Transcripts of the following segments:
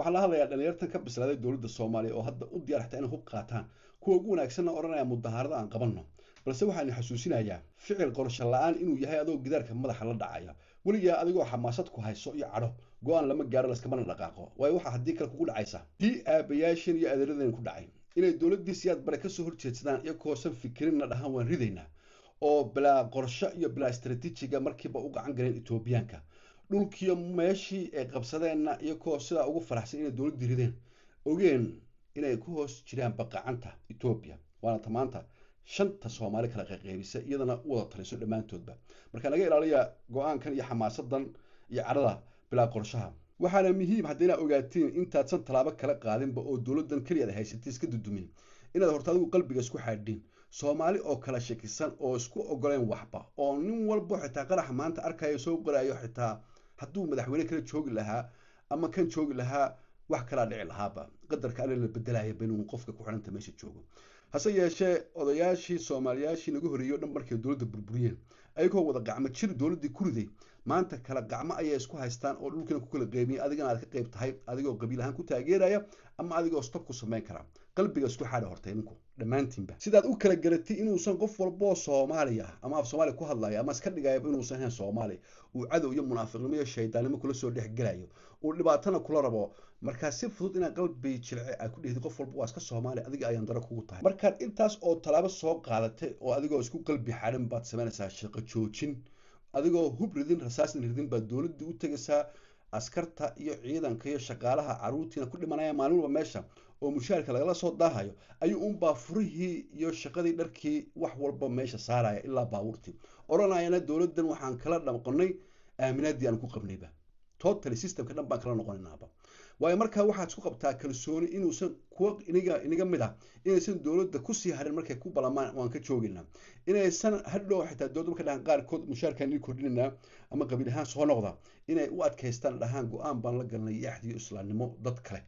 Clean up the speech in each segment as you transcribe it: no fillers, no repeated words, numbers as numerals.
Waxaan la hadlayaa dhalinyartan ka bislaaday dowladda Soomaaliya oo hadda u diyaar xitaa inay hub qaataan, kuwa ugu wanaagsanna odhanaya mudaharada aan qabanno. Balse waxaan xasuusinayaa ficil qorshe la-aan inuu yahay adoo gidaarka madaxa la dhacaya. Weligaa adigoo xamaasad ku hayso iyo cadho go-aan lama gaaro, laskamana dhaqaaqo. Waayo, waxaa haddii kale kugu dhacaysa tii aabayaashan iyo adeeradeen ku dhacay, inay dowladdii Siyaad Bare kasoo horjeedsadaan iyagoosan fikirinna dhahaan waan ridaynaa, oo bilaa qorshe iyo bilaa istaraatiijiga markiiba u gacan galeen Etoobiyaanka dhulkiyo meeshii ay qabsadeenna, iyagoo sidaa ugu faraxsan inay dowladdii rideen, ogeen inay ku hoos jiraan baqacanta Etoobiya. Waana tamaanta shanta Soomaali kala qayqaybisa, iyadana u wada taliso dhammaantoodba. Marka naga ilaaliya go-aankan iyo xamaasadan iyo cadhada bilaa qorshaha. Waxaana muhiim haddii inaad ogaatiin intaadsan tallaabo kala qaadinba oo dowladdan keliya aad haysatay iska dudumin, inaad horta adigu qalbiga isku xaadhin. Soomaali oo kala shakisan oo isku ogoleen waxba, oo nin walbo xitaa qaraxa maanta arkayo soo qorayo, xitaa hadduu madaxweyne kala joogi lahaa ama kan joogi lahaa wax kalaa dhici lahaaba, qadarka Alle la bedelaya inuu qofka ku xidhanta meesha joogo. Hase yeeshee odayaashii Soomaaliyaashii naga horreeyey o dhan markay dowladda burburiyeen, ayagoo wada gacmo jir dowladdii ku riday, maanta kala gacmo ayay isku haystaan oo dhulkiina ku kala qeybiyeen. Adigana aad ka qayb tahay, adigoo qabiil ahaan ku taageeraya ama adigoo stop ku samayn kara. Qalbiga isku xaadha hortay ninku dhammaantiinba, sidaad u kala garatay inuusan qof walboo Soomaaliya ama af Soomaaliya ku hadlaya ama iska dhigayaba inuusan ahayn Soomaali, uu cadow iyo munaafiqnimo iyo shaydaannimo kula soo dhex gelayo, uu dhibaatana kula rabo. Markaa si fudud inaad qalbi jilce aad ku dhehdi qof walba waa iska Soomaali, adiga ayaan daro kugu tahay. Markaad intaas oo tallaabo soo qaadatay oo adigoo isku qalbi xadhan baad samaynaysaa shaqo joojin. Adigoo hub ridin, rasaasna ridin, baad dowladdii u tegaysaa. Askarta iyo ciidanka iyo shaqaalaha caruurtiina ku dhimanaya maalin walba meesha oo mushaharka lagala soo daahayo, ayuu unbaa furihii iyo shaqadii, dharkii, wax walba meesha saaraya, ilaa baabuurtii, odhanayana dowladdan waxaan kala noqonay aaminaadii aan ku qabnayba, totally systemka dhan baan kala noqonaynaaba. Waayo, markaa waxaad isku qabtaa kalsooni inuusan kuwa iniga mid ah inaysan dowladda kusii harin. Markay ku balamaan waan ka joogaynaa, inaysan hadhow xitaa dowladda markay dhahaan qaarkood mushaarkaan ii kordhinaynaa ama qabiil ahaan soo noqda, inay u adkaystaan, dhahaan go-aan baan la galnay iyo axdiyo islaamnimo dad kale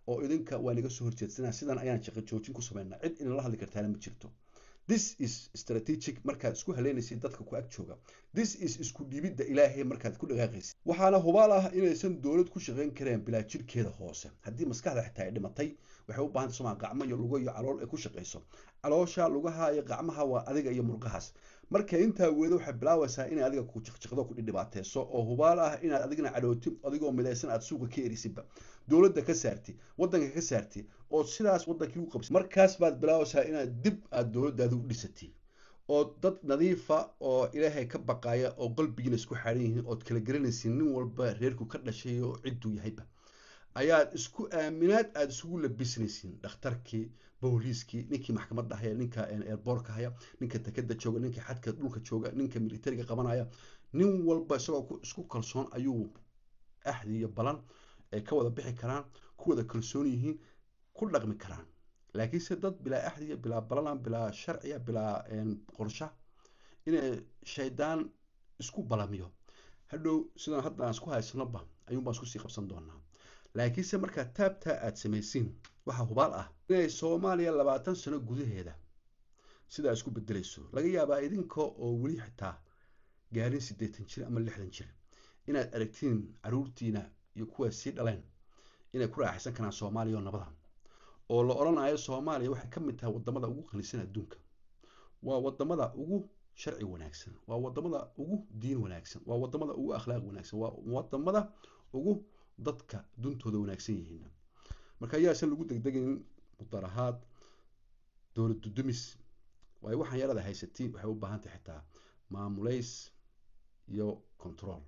oo idinka waa naga soo horjeedsanaa, sidan ayaan shaqo joojin ku samaynaa, cid inala hadli kartaana ma jirto. This is strategic markaad isku haleynaysid dadka ku ag jooga. This is isku dhiibidda Ilaahay markaad ku dhaqaaqaysid. Waxaana hubaal ah inaysan dowlad ku shaqayn kareen bilaa jirkeeda hoose. Haddii maskaxda xitaa ay dhimatay, waxay u baahantay somaa gacmo iyo lugo iyo calool ay ku shaqayso. Caloosha, lugaha iyo gacmaha waa adiga iyo murqahaas. Marka intaa weedo, waxay bilaabaysaa inay adiga ku jiqjiqdo, ku dhibaateeso, oo hubaal ah inaad adigna cadhooti, adigoo midaysan aad suuqa ka erisidba, dowladda ka saarti, waddanka ka saarti, oo sidaas waddankii u qabsi. Markaas baad bilaabaysaa inaad dib aad dowladdaada u dhisatay oo dad nadiifa oo Ilaahay ka baqaya oo qalbigiina isku xaaran yihiin, ood kala garanaysin nin walba reerku ka dhashay oo cidduu yahayba, ayaad isku aaminaad aada isugu labisnaysiin. Dhakhtarkii, booliiskii, ninkii maxkamadda haya, ninka airportka haya, ninka tekada jooga, ninka xadka dhulka jooga, ninka militariga qabanaya, nin walba isagoo isku kalsoon ayuu axdi iyo balan ay ka wada bixi karaan, ku wada kalsoon yihiin, ku dhaqmi karaan. Laakiinse dad bilaa axdiya, bilaa balalan, bilaa sharciya, bilaa qorsha, inay shaydaan isku balamiyo, hadhow sidaan hadda aan isku haysanoba ayuun baan isku sii qabsan doonaa. Laakiinse markaa taabtaa aad samaysiin, waxaa hubaal ah inay Soomaaliya 20 sano gudaheeda sidaa isku bedelayso. Laga yaabaa idinka oo weli xitaa gaarin 80 jir ama 60 jir inaad aragtiin caruurtiina iyo kuwa sii dhaleen inay ku raaxaysan karaan Soomaaliya oo nabada, oo la odhanayo Soomaaliya waxay ka mid tahay wadamada ugu qanisan adduunka, waa wadamada ugu sharci wanaagsan, waa wadamada ugu diin wanaagsan, waa wadamada ugu akhlaaq wanaagsan, waa wadamada ugu dadka duntooda wanaagsan yihiin. Marka ayaasan lagu degdegayn mudarahaad, dowlad dudumis, waayo waxaan yarada haysatiin waxay u baahan tahay xitaa maamulays iyo control.